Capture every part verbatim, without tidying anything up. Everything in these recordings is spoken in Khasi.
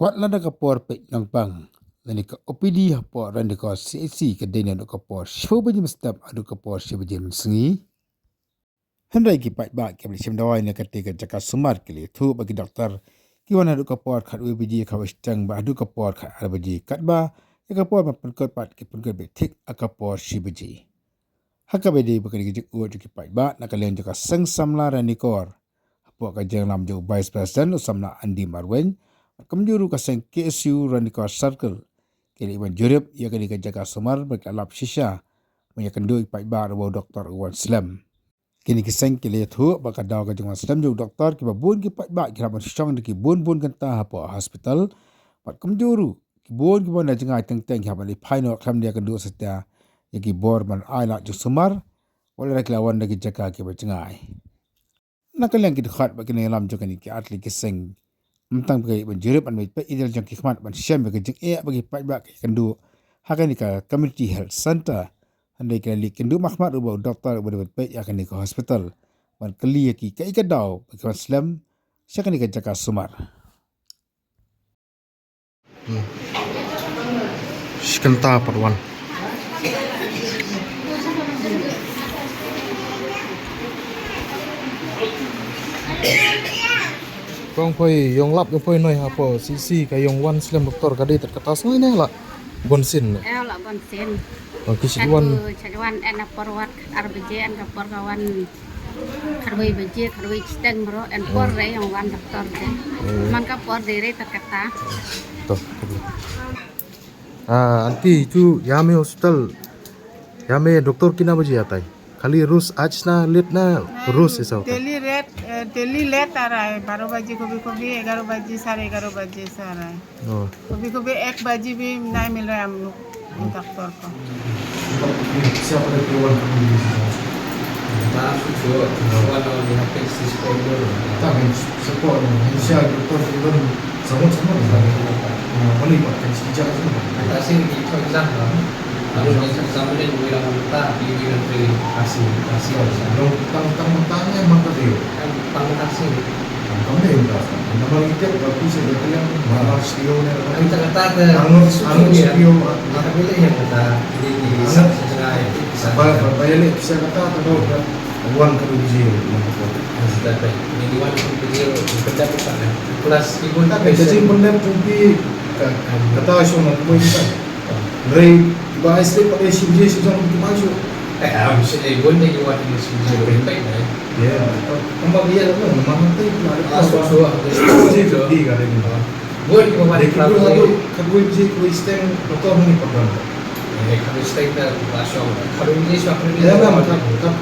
Wat lada ka por peit nongpang lane ka O P D hapoh Ranikor C H C ka dei naduh ka por shiphew baje mynstep haduh ka por shi baje mynsngi. Hynrei ki paidbah kiba leit shim dawai na katei ka jaka sumar ki la ïathuh ba ki doktor ki wan haduh ka por khatwei baje khatwei shiteng bad haduh ka por khatar baje, katba ïa ka por ban pynkut pat ki pynkut beit thik ha ka por shi baje. Ha kaba ïadei bad kane ka jingud jong ki paidbah na ka liang jong ka Seng Samla Ranikor, hapoh ka jingïalam jong u Vice President u Samla Andy Marwein, bad kumjuh ruh ka seng K S U Ranikor Circle, ki la ïa wan jurip ïa kane ka jaka sumar bad ki la lap shisha ban ïakynduh ïa ki paidbah ruh ba u doktor u wan slem. Kine ki seng ki la ïathuh ba ka daw ka jingwan slem jong u doktor, kiba bun ki paidbah ki la ban shong da ki bun bun kynta hapoh hospital, bad kumjuh ruh ki bun kiba na jngai teng teng ki hap ban leit phai noh khlem da ïakynduh satia ïa ki bor ban ai lad jong sumar, wat lada ki la wan na ki jaka kiba jngai. Na ka liang ki dkhot bad ki nongïalam jong kine ki artylli ki seng, ym tang ba ki la ïa wan jurip, ban leit peit ïa la jong ki khmat ban shem ïa ka jingeh ba ki paidbah ki ïakynduh ha kane ka Community Health Centre, hynrei ki la leit kynduh markhmat ruh bad u doktor uba dei ban peit ïa kane ka hospital ban kylli ïa ki kaei ka daw ba ki wan slem sha kane ka jaka sumar. Hmm. Shi kynta pat wan. Kong poi ïong lap ïong poi noi hapoh C C ka ïong wan slem doktor ka dei tat kata sngi ne la bun sien ne. Eh, la bun sien. Oh, ki shi wan. Ka tu cha wan en a por wat ar baje, en ka por ka wan khatwei baje, khatwei shiteng bro, en por re ïong wan doktor de. Hmm. Man ka por de re tat kata. To. Ah, aunty, tu ya me hospital. Ya me doktor kina baje atai. Khali rose aaj na late na rose ऐसा होता है. Daily late, eh, daily late आ रहा है, बारह बजे कभी कभी, ग्यारह बजे, साढ़े ग्यारह बजे से आ रहा है। Oh. कभी कभी एक बजे भी नहीं मिल रहा है हम लोग डॉक्टर को। Siapa dia keluar? Kita sudah keluar dari hati sisi korban. Tak, kan, support, kan, siapa doktor, kan, sama-sama, kan. Ah, boleh buat, kan, sekejap je, kan. Kita sini di Chongqing, kan. Lalu kita sama dengan orang kita di negeri asing, asing. Lalu tang, tang, tangnya mata dia. Kan, tang, asing. Tang, tang, dia, kan. Nama kita, tapi saya bilang, mana studio ni, kan. Kita kata ke, anu, anu studio, ah. Maka bila yang kita, ini, ini, anu, saya, saya, saya, ba, ba, ba ïaleh pisa kata, ka dei ka wan khatwei baje, wan khatwei. Wan khatwei baje, wan khatwei baje. Ka jingpyndep jong phi, ka, kata shong na kawei ka. Hynrei ba ai slip pat shi baje shi jong ki ba shu. Eh, am shi, eh, bun de ki wan shi baje, bun de. Ïa, tang ba ïa la, ma hangtai la. Ah, so, so, so. Baje phi ka dei. Wei, kaba dei khatwei, khatwei baje, khatwei shiteng, doktor hangne pat don. Eh, khatwei shiteng te la shong, khatwei baje shong, khatwei baje. Ïa,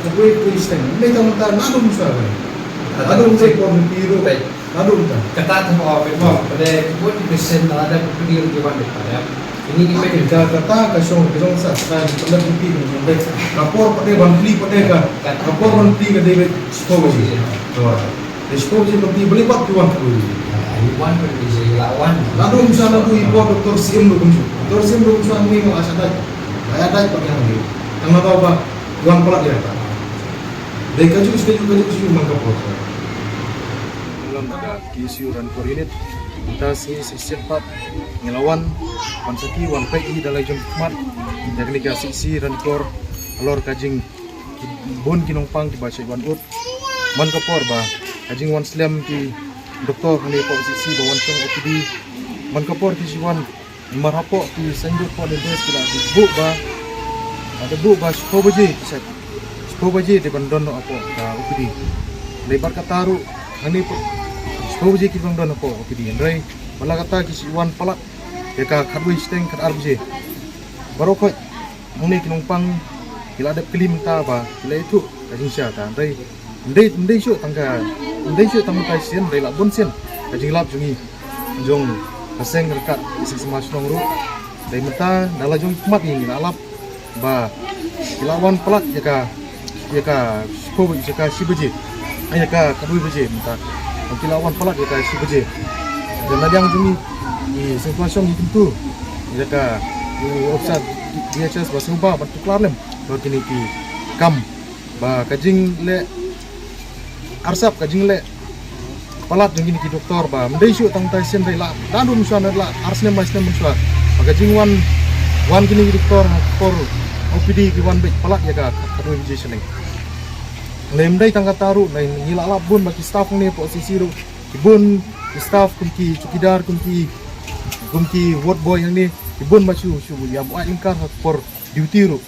khatwei, khatwei shiteng. Mynta mynta naduh mynshwa. Naduh mynshwa por mynta ruh. Naduh mynta. Kata te mo, mo, pada kibun di pesen, ada kibun di wan di pada. Ini di pesen. Ka, kata ka shong, ka shong sa, sa, pada pipi, ka por pada ban plie pada ka. Ka por ban plie ka dei shiphew baje. Shiphew baje. Te shiphew baje phi balei pat phi wan khatwei baje? Ai wan khatwei baje la wan. Naduh mynshwa naduh i por Doctor Syiem ruh kumjuh. Doctor Syiem ruh kumjuh hangne ma la shah dait. La ïa dait pat hangne. Tang naba ba wan palat ïa kata. Dei kajuh shi kajuh kajuh shi kajuh man ka por. Lem ka K S U Ranikor Unit. Mynta shi shi sien pat ngi la wan. Wan sakhi wan peit ïa la jong khmat. Ïa kane ka C C Ranikor. Halor ka jing Ki bun ki nongpang kiba shait wan ud man ka por ba ka jingwan slem ki doktor hangne hapoh C C ba wan shong O P D man ka por ki shait wan. Namar hapoh ki saiñdur hapoh Nildes ki la buh ba, la buh ba shiphew baje ki shait, shiphew baje dei ban don noh hapoh ka O P D. Dei bad kata ruh hangne hapoh shiphew baje ki ban don hapoh O P D. Hynrei man la kata ki shait wan palat ïa ka khatwei shiteng khatar baje. Baroh khoit hangne ki nongpang ki la dep kylli mynta ba ki la ïathuh ka jingshisha ta. Hynrei ym dei, ym dei shuh tang ka, ym dei shuh tang mynta shisien, hynrei la bun sien ka jinglap jong ngi, jong ka seng ryngkat ki seng samla shnong ruh. Hynrei mynta da la jong khmat ngi la lap ba ki la wan palat ïa ka, ïa ka shiphew, ïa ka shi baje, ïa ka khatwei baje mynta. Ki la wan palat ïa ka shi baje. Te na liang jong ngi, i seng samla shnong ngi kyntu ïa ka, i officer D H S ba sngewbha ban pynkylla lem halor kine ki kam ba ka jingleh arsap, ka jingleh palat jong kine ki doktor ba ym dei shuh tang tai sien, dei la da dum shuwa, la ar snem lai snem shuwa. Ba ka jingwan wan kine ki doktor ha por O P D ki wan beit palat ïa ka khatwei baje shaneng. Lei ym dei tang kata ruh, lei ngi la lap bun ba ki staff hangne hapoh C C ruh, ki bun ki staff kum ki chowkidar, kum ki kum ki ward boy hangne, ki bun ba shu shu ïa buaid lyngkar ha por duty ruh.